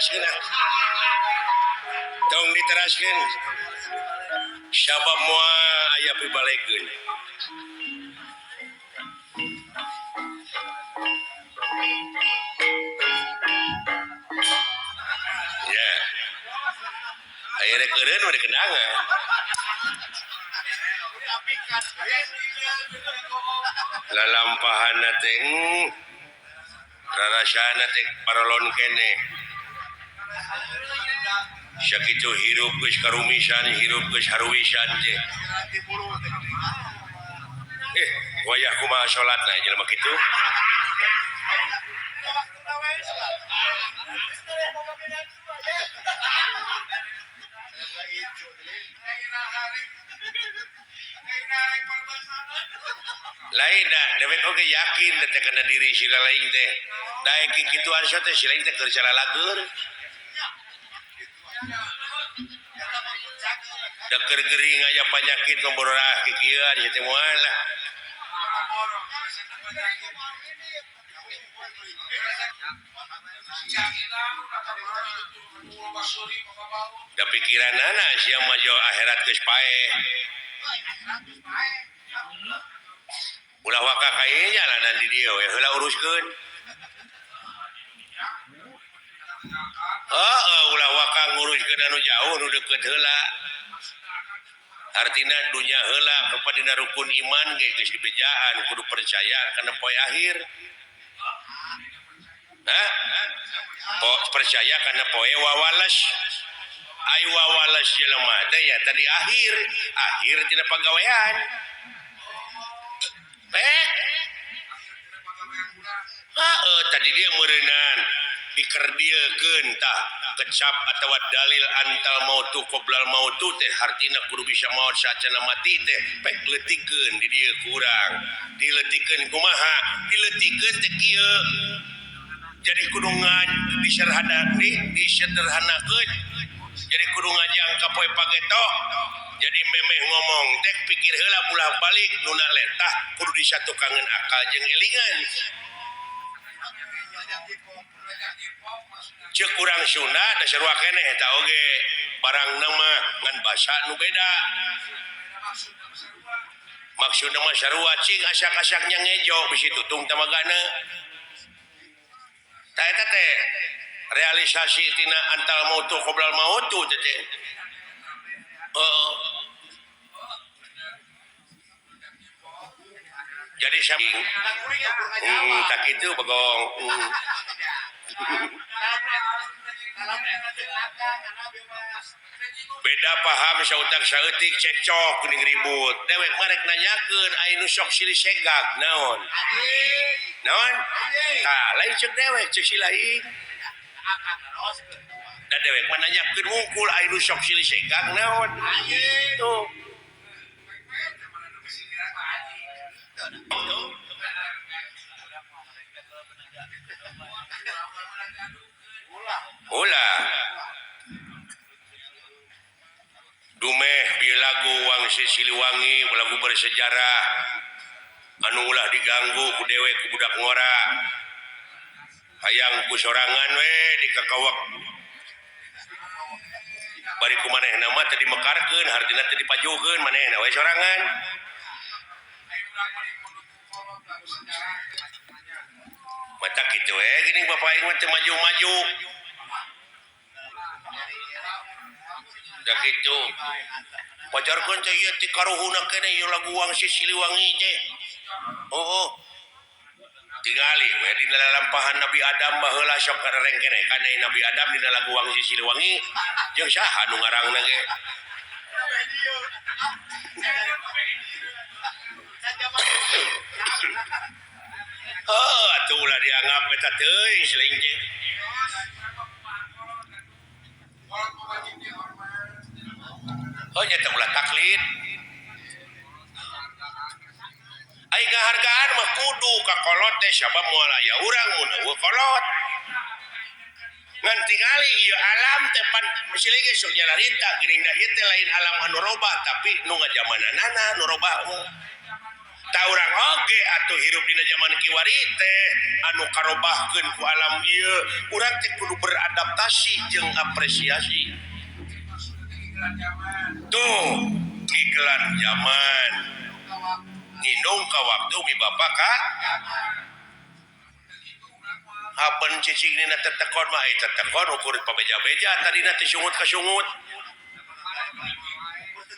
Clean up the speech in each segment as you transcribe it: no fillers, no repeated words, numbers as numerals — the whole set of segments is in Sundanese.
Diteraskeun ah. Tong diteraskeun. Sabab moal aya pibalekeun. Ya. Aya rek eureun mah dikendangan. Lalampahana teh rarasana teh parolon keneh. Sakitu hirup geus karumisan, hirup geus haruwisan teh. Wayah kumaha salatna jelema kitu? Lain da dewek oge yakin teh kana diri sila lain teh. Daek kikituan so teh sila teh keur salalageur. Da keur gering aya panyakit ngomborah kikieuan ieu teh moal lah. Da pikiranana sia mah jo akhirat geus paeh. Ulah waka ka ieu jalanan di dieu we heula uruskeun. Heeh, ulah waka nguruskeun anu jauh nu deukeut heula. Artina dunya heula kepada dina rukun iman ge geus dibejaan kudu percaya kana poe akhir. Hah? Percaya kana poe wawales. Ai wawales jelema teh nya tadi akhir, akhir tina pagawean. Heeh, tadi dia meureunan dikerdiekeun tah kecap atawa dalil antal mautu qoblal mautu teh hartina kudu bisa maot saacana mati teh pek leutikeun di dieu kurang. Dileutikeun kumaha? Dileutikeun teh kieu. Jadi kudu disederhanakeun. Jadi kudu ngajang ka poe pageto. Jadi memeh ngomong teh pikir heula bulah balik nuna letah kudu disatukangeun akal jeung elingan. Ceuk urang Sunda da sarua keneh eta oge barangna mah ngan basa nu beda. Maksudna mah sarua cing asak-asak nya ngejo bisi tutung tamagana. Tah eta teh realisasi tina antal mautu qoblal mautu teh teh. Jadi saking tak kitu bagong. Beda paham sautak saeutik cekcok kuning ribut. Dewek mah rek nanyakeun aya nu sok silih segag naon? Naon? Tah lain ceuk dewek ceuk si lain. Da dewek mah nanyakeun wungkul aya nu sok silih segag naon? Tuh. Ulah. Dumeh bi lagu Wangsi Siliwangi lagu bersejarah anu ulah diganggu ku dewek ku budak ngora. Hayang ku sorangan we dikakawak. Bari ku manehna mah teu dimekarkeun hartina teu dipajukeun manehna we sorangan. Mata kitu we geuning bapak aing mah teu maju-maju. Da kitu. Pajarkeun teh ieu ti karuhuna keneh ieu lagu Wangsi Siliwangi teh. Oh. Tingali we dina lalampahan Nabi Adam baheula sok karereng keneh kana Nabi Adam dina lagu Wangsi Siliwangi jeung saha nu ngarangna ge. Oh, atuh ulah dianggap eta teuing siling teh. Oh, nya teh ulah taklid. Ai ngahargaan mah kudu ka kolot teh sabab moal aya urang mun eueuh kolot. Ngan tingali ieu alam teh pan siling ge sok nyararita geuning da ieu teh lain alam anu robah tapi nu ngajamananana nu robah mah. Ta urang oge atuh hirup dina zaman kiwari teh anu karobahkeun ku alam ieu, urang teh kudu beradaptasi jeung apresiasi. Tuh, ngikelan zaman. Nginung ka waktu mi bapak ka haben cicing dina tetekon mah ai tetekon ukur pabeja-beja tadina teh sungut ka sungut.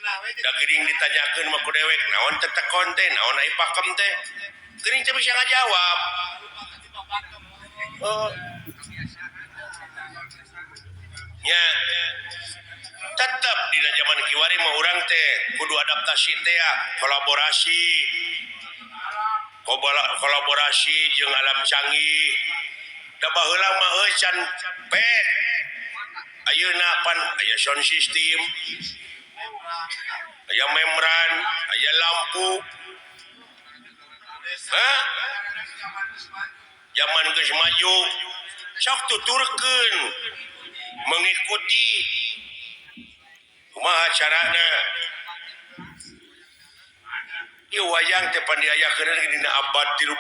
Da geuning ditanyakeun mah ku dewek naon tetekon teh naon ai pakem teh geuning teh bisa ngajawab. Oh. Nya tetep dina zaman kiwari mah urang teh kudu adaptasi teh kolaborasi. Kolaborasi jeung alam canggih. Da baheula mah euy can pek. Ayeuna pan aya sound system. Aya membran, aya lampu. Hah? Zaman geus maju, sok tuturkeun mengikuti kumaha carana. Ieu wayang teh pan diayakeun dina abad 13.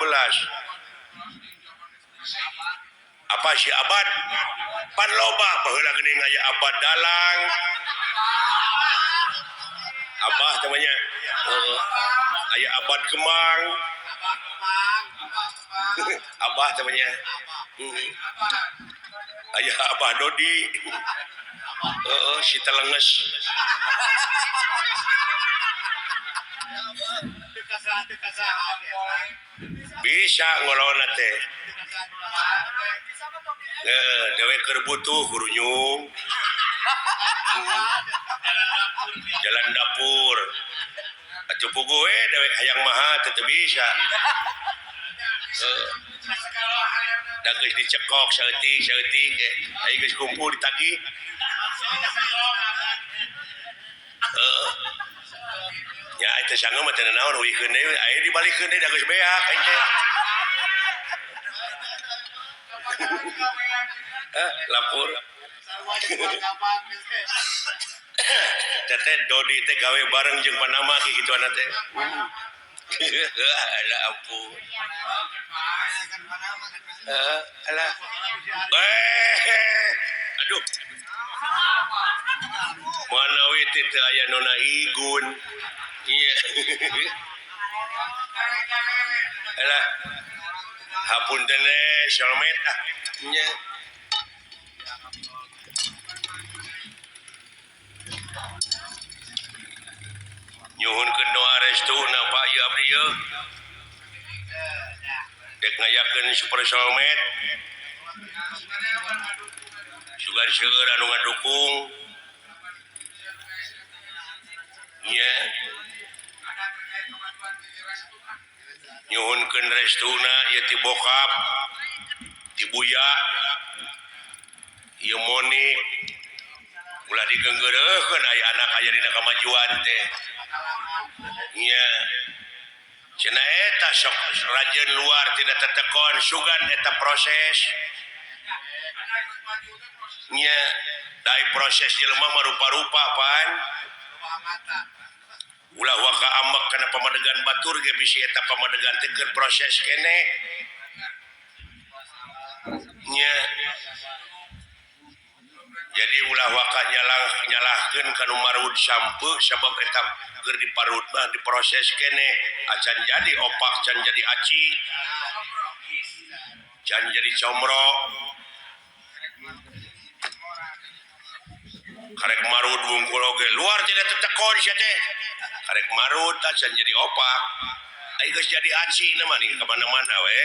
Apa si abad? Pan loba baheula geuning aya abad dalang. Abah namanya. Aya abad kemang. Abah namanya. Aya Abah Dodi. Si telenges. Bisa ngolona teh. Dewek keur butuh kurunyung. Jalan dapur. Atuh puguh we dewek hayang maha teh teu bisa. Da geus dicekok saeutik-saeutik aya geus kumpul ditagih. Ya eta sange mah teu naon uihkeun deui aya dibalikeun deui da geus beak aing teh. Lapor. Teteh Dodi teh gawe bareng jeung Panama kitu anak teh. Alah ampun. Alah. Aduh. Mana we teh teu aya nona igun. Iya. Alah. Hapunten solmet ah. Nya. Nyuhunkeun doa restu na Pak ieu abdi ieu. Dek ngayakeun super solmet. Sugan seueur anu ngadukung. Nya. Nyuhunkeun restuna ieu ti bokap, ti buya, ieu Moni. Ulah digeunggeureuhkeun aya anak aya dina kamajuan teh. Nya. Cenah eta sok rajin luar tidak tetekon sugan eta proses. Nya, dai proses jelema mah rupa-rupa pan. Ulah waka amek kana pamadegan batur ge bisi eta pamadegan teh keur proses keneh. Nya. Jadi ulah waka nyalahkeun ka nu marud sampe sabab eta keur diparut mah diproses keneh acan jadi opak can jadi aci can jadi comro karek marud wungkul oge luar tidak tetekon sia teh karek marud acan jadi opak ai geus jadi aci na mah ka mana-mana we.